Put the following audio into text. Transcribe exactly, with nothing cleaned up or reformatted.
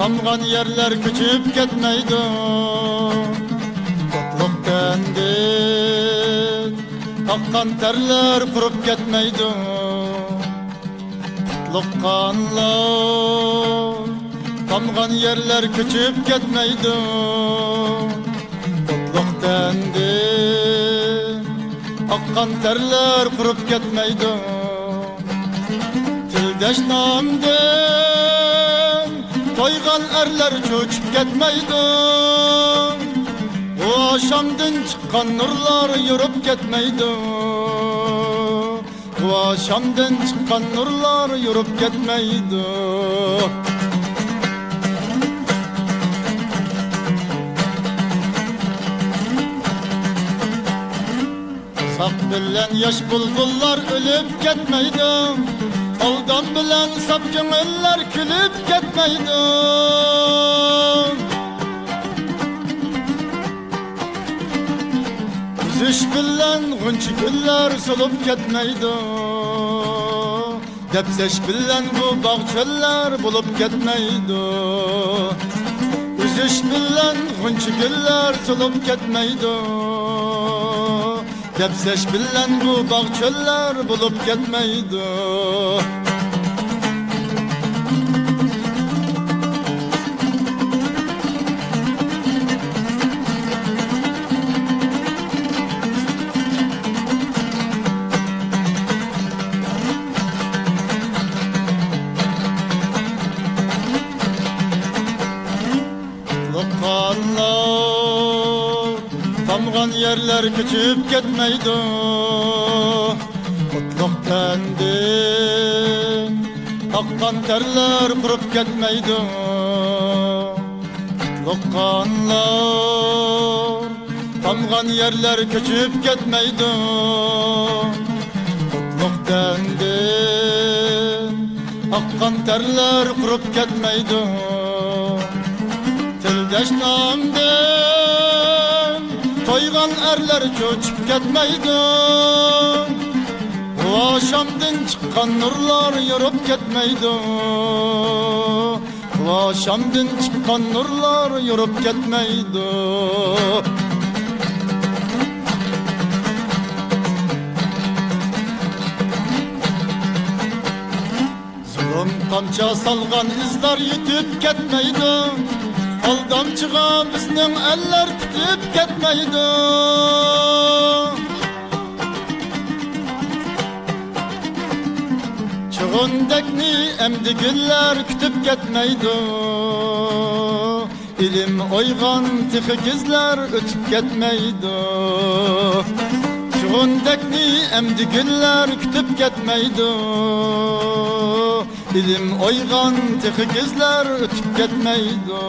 تامغان يەرلەر كۆچۈپ كەتمەيدۇ. ئوتلۇق تەندىن ئاققان تەرلەر قۇرۇپ كەتمەيدۇ. قۇتلۇق قانلار تامغان يەرلەر كۆچۈپ كەتمەيدۇ. ئوتلۇق تەندىن ئاققان تەرلەر قۇرۇپ كەتمەيدۇ. تىلدەش نامدىن تويغان ئەرلەر چۆچۈپ كەتمەيدۇ. غۇۋا شامدىن چىققان نۇرلار يورۇپ كەتمەيدۇ. غۇۋا شامدىن چىققان نۇرلار يورۇپ كەتمەيدۇ. ساق بىلەن ياش بۇلبۇللار ئۆلۈپ كەتمەيدۇ. ئالدام بىلەن ساپ كۆڭۈللەر كۈلۈپ كەتمەيدۇ. ئۈزۈش بىلەن غۇنچە گۈللەر سولۇپ كەتمەيدۇ. دەپسەش بىلەن بۇ باغ چۆللەر بولۇپ كەتمەيدۇ. ئۈزۈش بىلەن غۇنچە گۈللەر سولۇپ كەتمەيدۇ. دەپسەش بىلەن بۇ باغ چۆللەر بولۇپ كەتمەيدۇ. قۇتلۇق قانلار تامغان يەرلەر كۆچۈپ كەتمەيدۇ. قۇتلۇق تەندىن ئاققان تەرلەر قۇرۇپ كەتمەيدۇ. قۇتلۇق قانلار تامغان يەرلەر كۆچۈپ كەتمەيدۇ. قۇتلۇق تەندىن ئاققان تەرلەر قۇرۇپ كەتمەيدۇ. تىلدەش نامدىن تويغان ئەرلەر چۆچۈپ كەتمەيدۇ. غۇۋا شامدىن چىققان نۇرلار يورۇپ كەتمەيدۇ. غۇۋا شامدىن چىققان نۇرلار يورۇپ كەتمەيدۇ. زۇلۇم قامچا سالغان ئىزلار يېتىپ كەتمەيدۇ. ئالدامچىغا بىزنىڭ ئەللەر پۈتۈپ كەتمەيدۇ. چۇغۇندەكنى ئەمدى گۈللەر كۈتۈپ كەتمەيدۇ. ئىلىم ئويغان تېخى كۈزلەر ئۆتۈپ كەتمەيدۇ. چۇغۇندەكنى ئەمدى گۈللەر كۈتۈپ كەتمەيدۇ. ئىلىم ئويغان تېخى كۈزلەر ئۆتۈپ كەتمەيدۇ.